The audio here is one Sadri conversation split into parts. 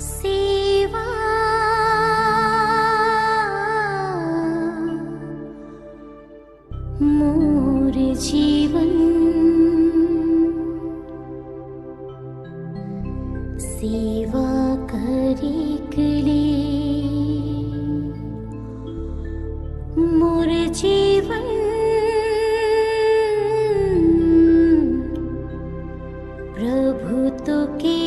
सेवा मोर जीवन, सेवा करिकले मोर जीवन, प्रभु तोके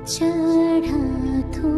चढ़ाथो।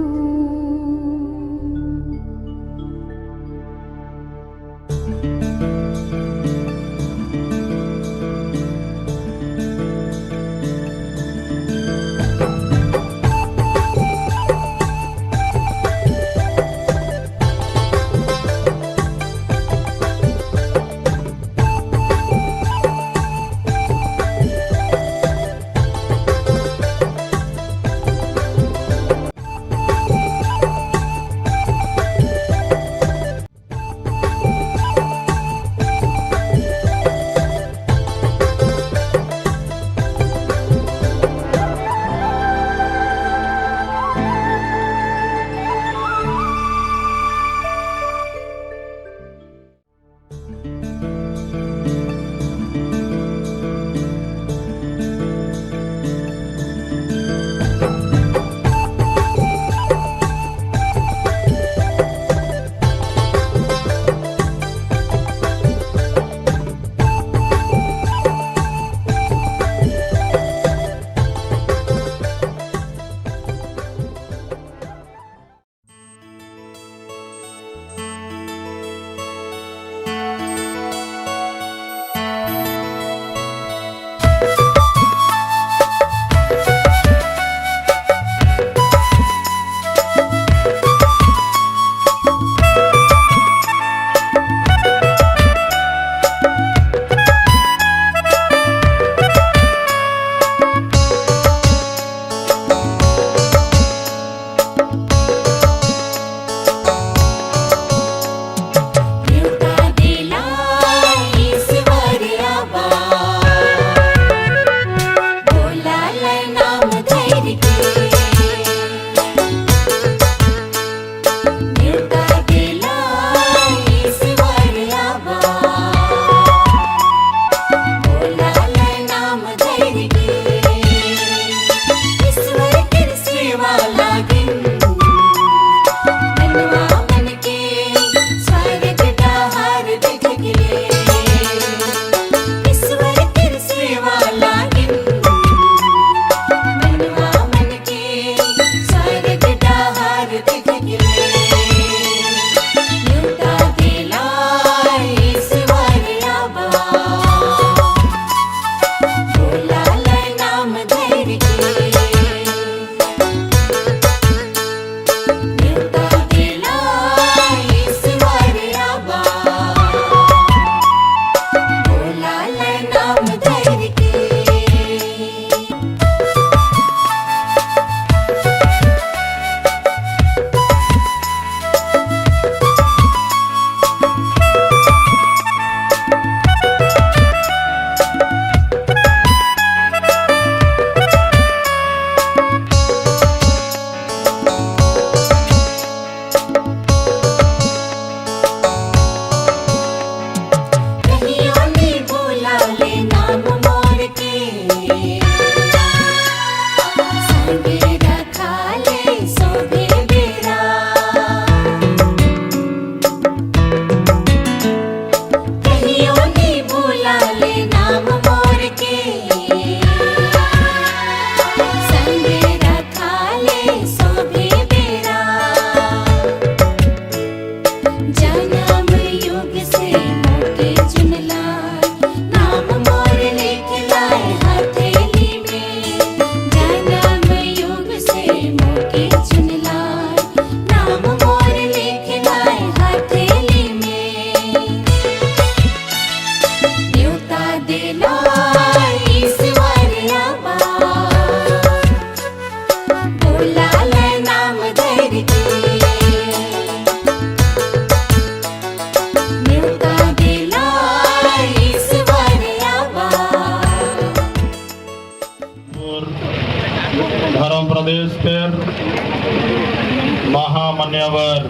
मान्यवर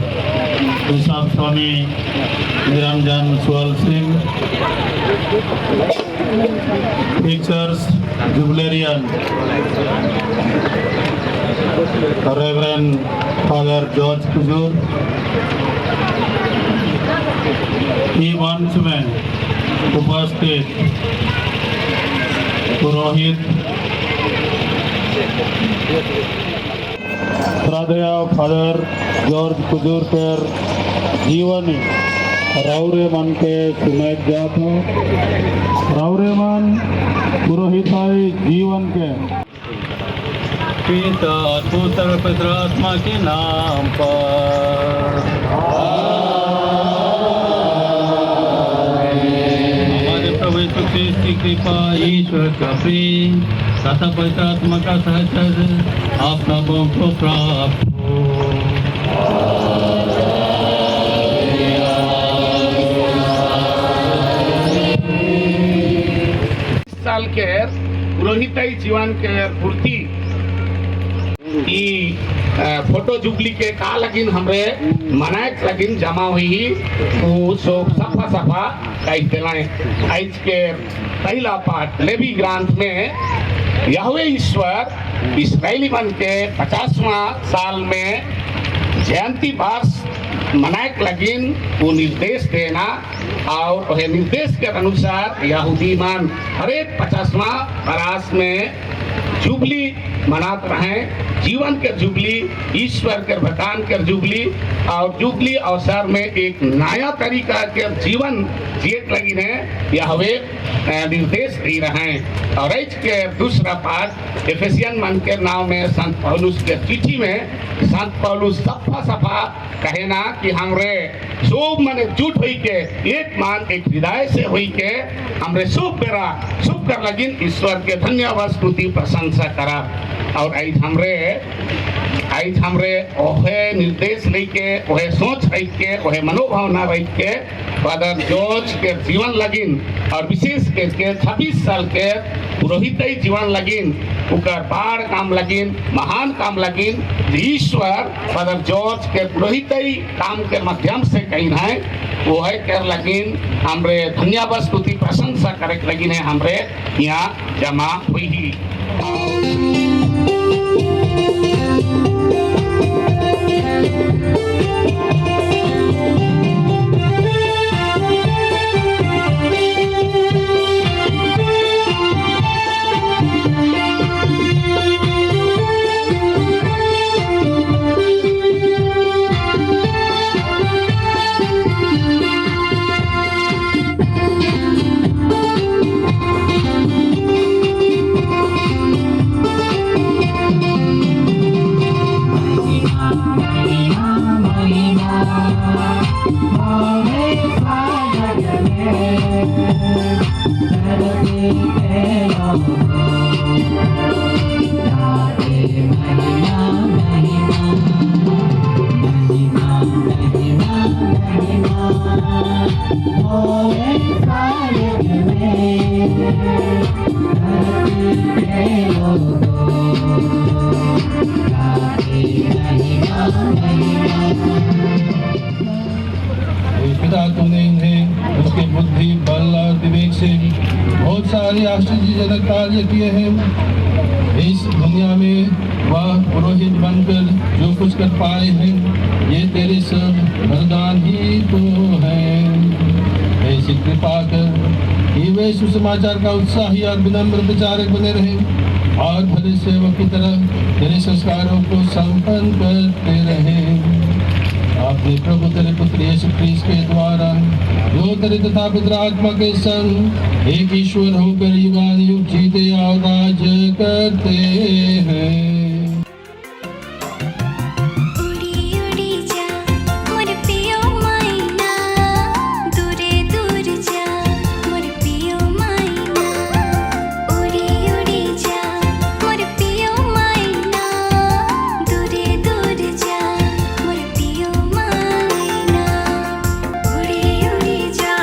बिशप स्वामी निरंजन सुअल Singh, teachers jubilarian Reverend father George Kujur, ई मंच में उपस्थित पुरोहित, श्रद्धेय फादर जॉर्ज कुजूर के जीवनी रौरे मन के सुनाई जात हो। रौरे मन पुरोहिताई जीवन के पिता, पुत्र, पवित्र आत्मा के नाम पर। हमारे प्रभु यीशु ख्रीस्त की कृपा, ईश्वर का प्रेम तथा पवित्र आत्मा का सहचर्य आप सबों को प्राप्त हो। साल के पुरोहितई जीवन के पूर्ति ई फोटो जुबली के का लगिन हमरे मनाए लगिन जमा हुई, वो सो सफा सफा कह दिलाए। आज के पहला पाठ लेवी ग्रंथ में यहोवे ईश्वर इसराइली मन के 50वां साल में जयंती वर्ष मनाए लगिन वो निर्देश देना और वह निर्देश के अनुसार यहूदी मन हर एक 50वां बरास में जुबली मनात रहे। जीवन के जुबली, ईश्वर के वरदान के जुबली और जुबली अवसर में एक नया तरीका के जीवन जियत लगी है, यह वे निर्देश दे रहे हैं। और आज के दूसरा पाठ एफेसियन मन के नाम में संत पौलुस के चिट्ठी में संत पौलुस सफा सफा कहे ना कि हमरे शुभ मन एकजुट हुई के, एक मान एक हृदय से हुई के हमरे शुभ बेरा शुभ कर लगिन ईश्वर के धन्यवाद, स्तुति, प्रशंसा करा। और आज हमरे ओहे निर्देश लेके, ओहे सोच रख के, ओहे मनोभावना रख के फादर जॉर्ज के जीवन लगिन और विशेष करके 26 साल के पुरोहित जीवन लगिन, उकर बाढ़ काम लगिन, महान काम लगिन ईश्वर फादर जॉर्ज के पुरोहित काम के माध्यम से कहीं है, वो है कर लगिन हमरे धन्यवाद, स्तुति, प्रशंसा करे लगिन है हमरे यहाँ जमा हुई। पिता, तूने इन्हें उसके बुद्धि, बल और विवेक से बहुत सारे आश्चर्यजनक कार्य किए हैं। इस दुनिया में वह पुरोहित बनकर जो कुछ कर पाए हैं, ये तेरे सब वरदान ही तो है। ऐसी कृपा कर कि वे सुसमाचार का उत्साही और विनम्र प्रचारक बने रहे और भले सेवक की तरह तेरे संस्कारों को संपन्न करते रहे। अपने प्रभु तेरे पुत्र यीशु ख्रीस्त के द्वारा, जो तेरे तथा पवित्र आत्मा के संग एक ईश्वर होकर युगानुयुग जीते और राज्य करते हैं। उड़ी उड़ी जा मोर पियो मैना, दूरे दूर जा मोर पियो मैना। उड़ी उड़ी जा मोर पियो मैना, दूरे दूर जा मोर पियो मैना। उड़ी उड़ी जा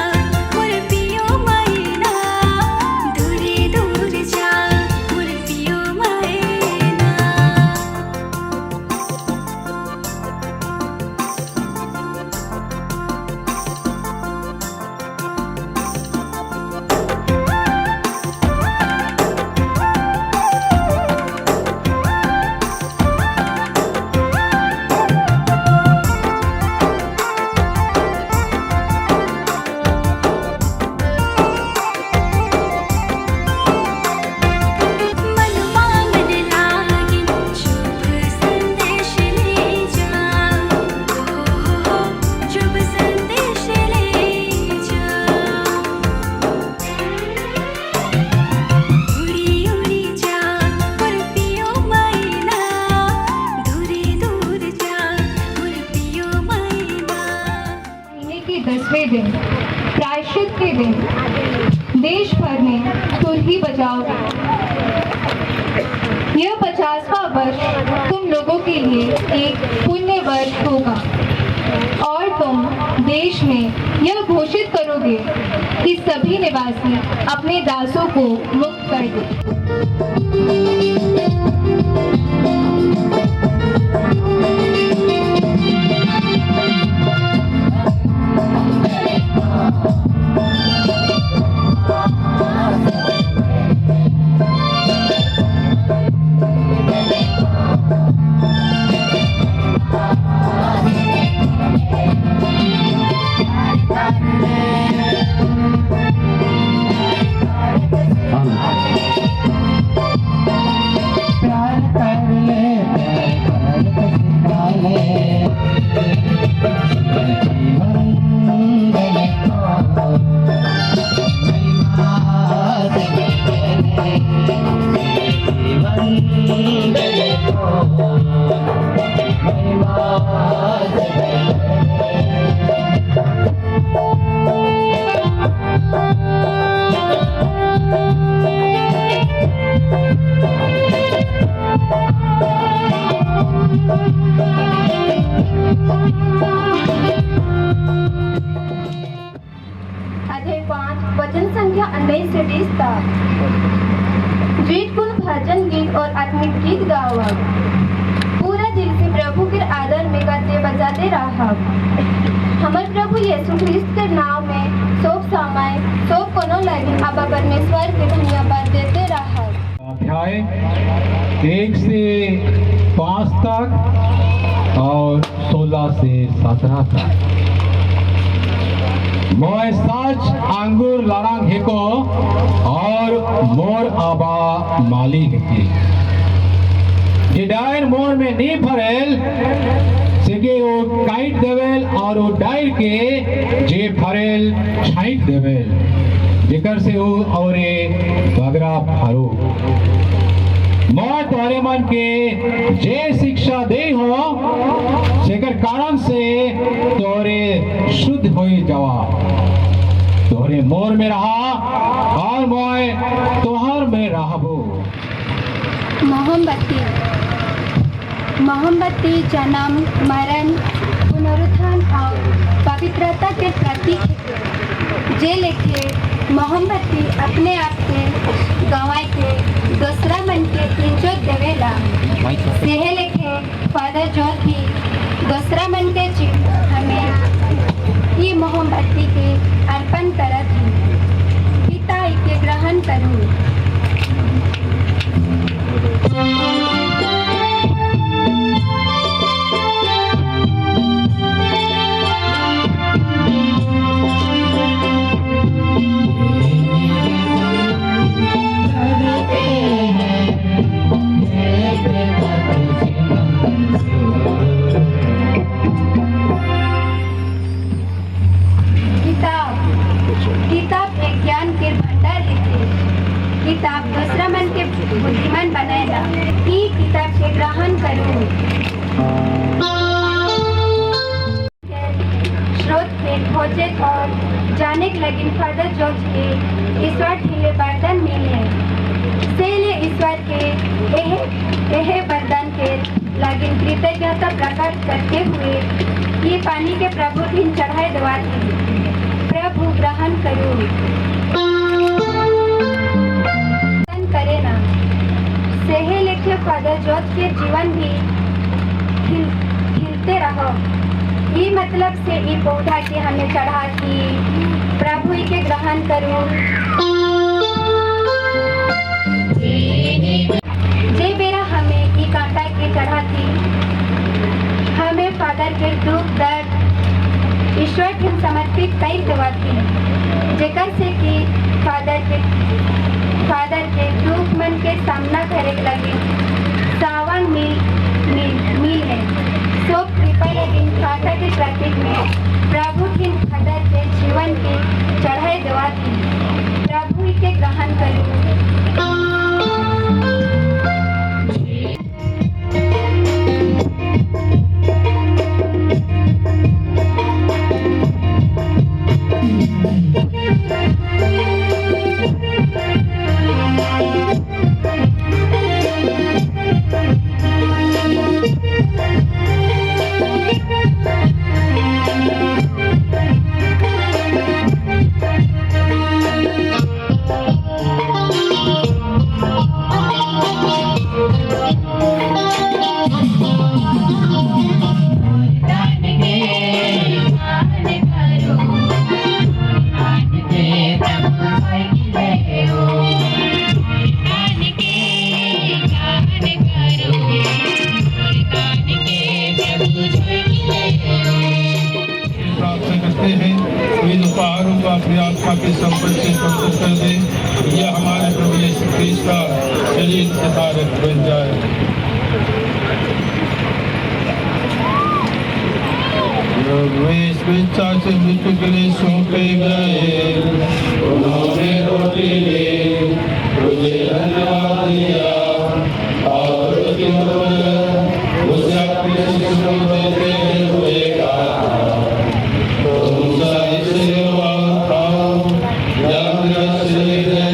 मोर पियो मैना, दूरे दूर जा मोर पियो मैना। देश भर में तुरही बजाओगे। यह 50वां वर्ष तुम लोगों के लिए एक पुण्य वर्ष होगा और तुम देश में यह घोषित करोगे कि सभी निवासी अपने दासों को मुक्त कर दें। प्यार कर ले, प्यार कर सिखा ले, जीवन दे को महिमा से दे, जीवन दे को महिमा से दे। अध्याय 5, वचन संख्या 19 से 20 तक। जीत कुल भजन गीत और आत्मिक गीत गावा, पूरा दिल से प्रभु के आदर में गाते बजाते रहा। हमर प्रभु यीशु ख्रिस्त के नाम में सोब समय सोब कोनो लगिन आबा परमेश्वर के धन्यवाद देते रहा। अध्याय 1 से 5 तक और 16 से 17 तक। मोय साच अंगूर लारांग हेको और मोर आबा माली हेके। जे डायर मोर में नहीं फरेल, सेके वो काट देवेल और वो डायर के जे फरेल छाइट देवेल, जेकर से वो और बगरा फरो। मैं तोहरे मन के जे शिक्षा दे हो, जेकर कारण से तोहरे शुद्ध हो जावा। तोहरे मोर में रहा और मैं तोहर में रहबो। मोहमबत्ती। मोहमबत्ती जन्म, मरण, पुनरुत्थान और पवित्रता के प्रतीक है। जे लेखे मोहमबत्ती अपने आप के गंवाए के दूसरा मन के इंजोत देवेला, सेहे लेखे फादर ज्योति दूसरा मन के चिन्ह हमें ये मोहमबत्ती के अर्पण करत ही। पिता, के ग्रहण करूँ। करते हैं ये कृपा तुझे मंजूर। किताब। किताब एक ज्ञान के भंडार है। किताब दूसरा मन के बुद्धिमान बनाएगा। ई किताब के ग्रहण करो। स्रोत के खोजे और जाने के लगिन फादर जॉर्ज के ईश्वर ठिले वरदान मिले। से ले ईश्वर के एह एह वरदान के लगिन कृतज्ञता प्रकट करते हुए ये पानी के प्रभु दिन चढ़ाए दवाती। प्रभु, ग्रहण करो। करे ना सेहे लेखे फादर जॉर्ज के जीवन भी खिलते रहो। ई मतलब से ई पौधा के हमें चढ़ा की प्रभु के ग्रहण करो। जे बेरा हमें ई कांटा के चढ़ाती, हमें फादर के दुख दर्द ईश्वर के समर्पित कर देवाती, जेकर से कि फादर के दुख मन के सामना करे लगे सावन मिल मिल मिल है। सो कृपा लगिन कांटा के प्रतीक में प्रभु के फादर के जीवन के चढ़ाई देवाती। प्रभु के ग्रहण करो। रूपांतर कर दे। यह हमारे प्रभु यीशु ख्रीस्त का शरीर तथा रक्त बन जाए। जब वे स्वेच्छा से मृत्यु के लिए सौंपे गए, उन्होंने रोटी ली, तुझे धन्यवाद दिया और उसकी उसे अपने शिष्यों को देते हुए कहा, तुम सब इसे लो और खाओ। यह मेरा शरीर है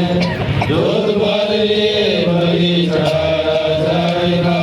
जो तुम्हारे लिए बलि चढ़ाया जाएगा।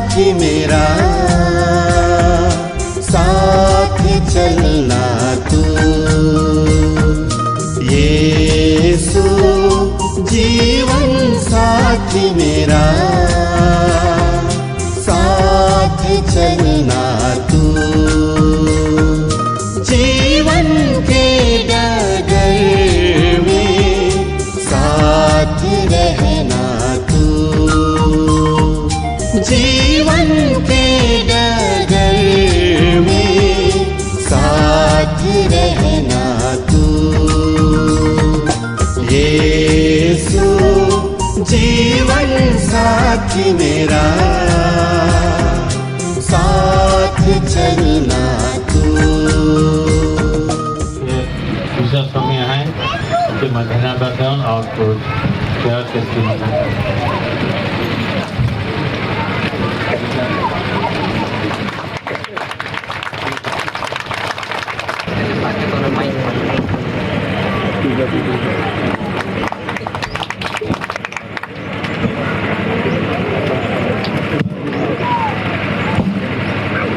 साथी मेरा, साथ चलना तू। यीशु जीवन साथी मेरा, साथ चलना तू। जीवन के डगर में साथ रहना तू। जीवन के डगर में साथ रहना तू। यीशु जीवन साथी मेरा, साथ चलना तू। ये दूसरा समय है कि मैं धन्यवाद दूँ और तो प्यार से।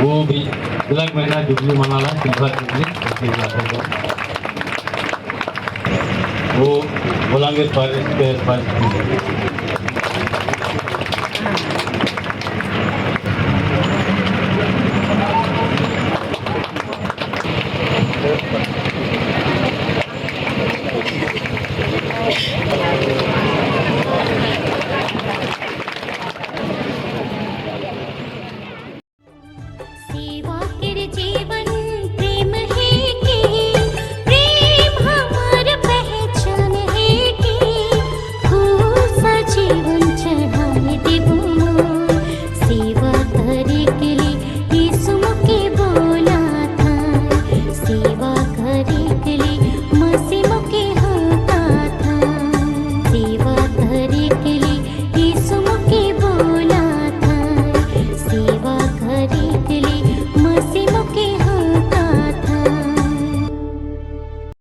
वो भी जुलाई महीना जुबली मनाला, सिल्वर जुबली। वो बोलांगे पर पर। सेवा।